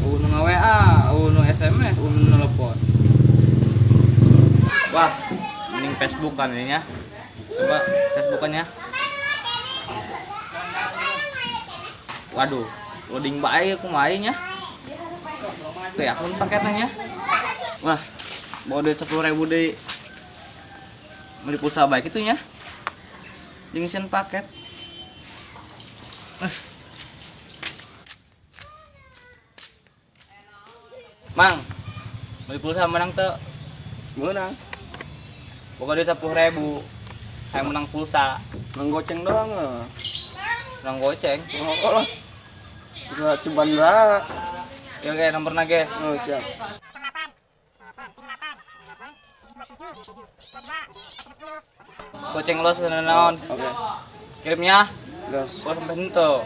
Nu nge-WA, nu SMS, nu nelpon. Wah, mending Facebook kan ini ya. Coba Facebookannya. Waduh, loading bae kumaha nya. Oke, akun paketnya. Wah, bawa duit 10.000 deui. Beli pulsa baik itu nya. Jeung ngisian paket. Mang, beli pulsa menang teu? Menang. Boga duit 10.000. Saya menang pulsa. Menang goceng doang ah. Menang goceng. Oh, lah. Coba cuban lah. Ya oke, nomorna ge. Oh, siap. Goceng los naon? Oke. Kirimnya? Gas. Oh, sampai henteu.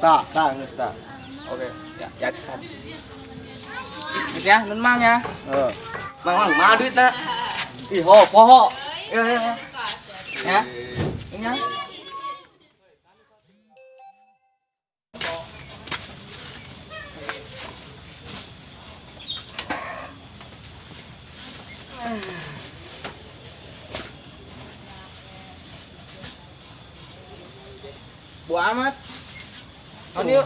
Tak, tak, geus tak. Oke, ya, ya cepat. Duit ya, nun mang ya. Heeh. Mang, mang, mana duitna? Ih, ho, poho. Ya, ya, ya. Ya. Ini ya. Bu amat. On yuk.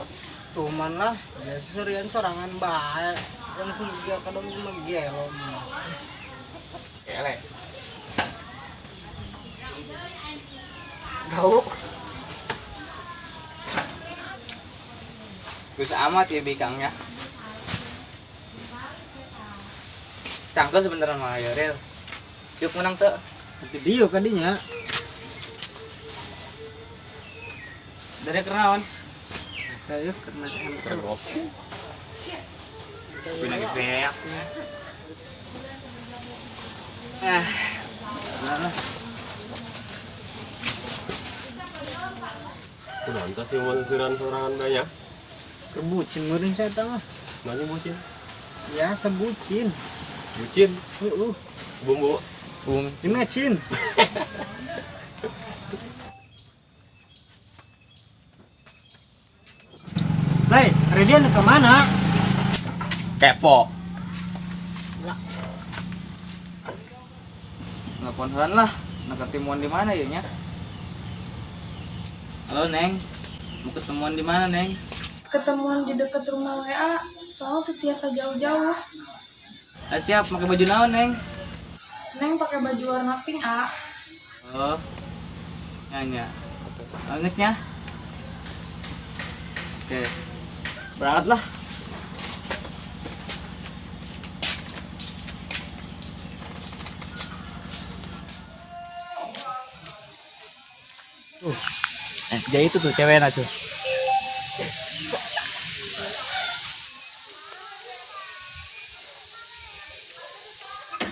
Tuman lah, biasa serian sorangan bae. Yang semua kadang cuma gelo. Kele. Tahu. Geus amat ya bikangnya. Cangkel sebenarnya mah ya, Ril. Yuk menang teu. Video kadinya. Dari kenaon? Saya kena Kergok. Tapi lagi beak. Ah. Nah. Kunaon tah sih mau sesiran sorangan banyak. Kebucin meureun saya tah mah. Mana bucin? Ya, sebucin. Bucin? Heeh. Bumbu. Bumbu. Ini cin. Lei, Redian ke mana? Kepo. Nelfon heula lah. Nak ketemuan di mana ya nya? Halo Neng, mau ketemuan di mana Neng? Ketemuan di dekat rumah WA, soalnya tiasa jauh-jauh. Ah, siap, pakai baju naon Neng? Neng pakai baju warna pink, A. Oh, nanya. Lanjutnya. Oke, berangkatlah. Tuh, jadi itu tuh ceweknya tuh.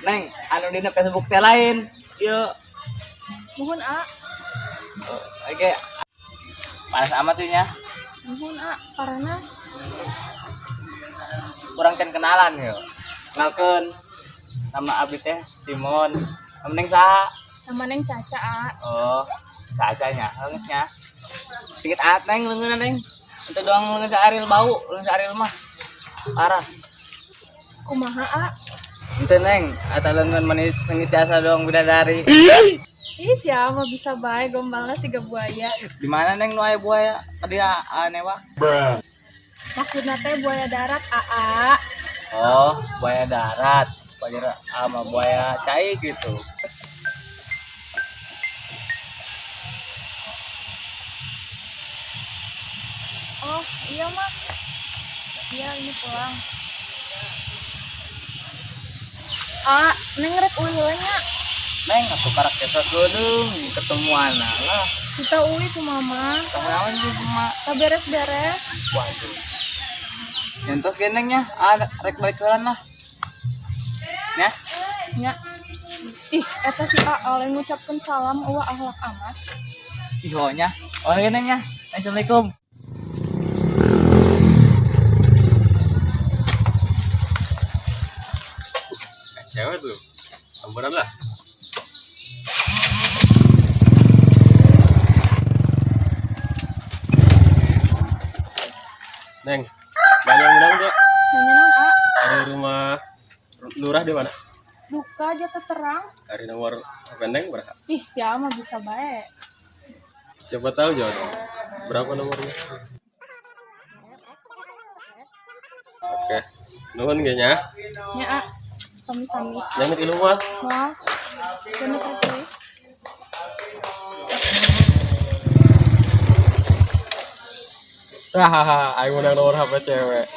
Neng, anu dina Facebook teh lain. Yuk. Nuhun, A. Oh, oke. Panas amat sih nya. Nuhun, A. Paranas. Kurang can kenalan yuk. Kenalkeun. Nama abdi teh Simon. Nama Neng saha? Nama Neng Caca, A. Oh, Caca nya, leungeutnya. Sedikit aat Neng leungeunna Neng. Untuk doang leungeun si Ariel bau, leungeun si Ariel mah. Parah. Kumaha, A? Ente Neng, atau leungeun manis sengit jasa doang bidadari. Ih, siapa bisa bae gombalna siga buaya. Di mana Neng nu aya buaya? Tadi a newa. Maksudna teh buaya darat, AA. Oh, buaya darat. Buaya sama buaya cai gitu. Oh, iya, Mak. Iya, ini pulang. Ah, Neng rek uih heula nya. Neng, atuh karak desa geudeung ketemuan lah. Kita uih ku mama. Kenaon jeung emak? Tah beres-beres. Waduh. Entos ge Neng nya, ah rek balik heula lah. Nya? Nya. Ih, eta si A oleh ngucapkeun salam eueuh akhlak amat. Ih, oh nya. Oh ge Neng nya. Assalamualaikum. Cewek tuh. Amburan lah. Neng, Banyak menang tuh. Nanya naon, A? Dari rumah lurah di mana? Duka jatuh terang. Dari nomor HP Neng berapa? Ih, siapa mah bisa bae. Siapa tahu jodoh. Berapa nomornya? Oke. Nuhun ge nya. Nya, A. Sami-sami. Nyamit ilu mah. Moal. Pamit atuh. Hahaha, aing menang nomor HP cewek.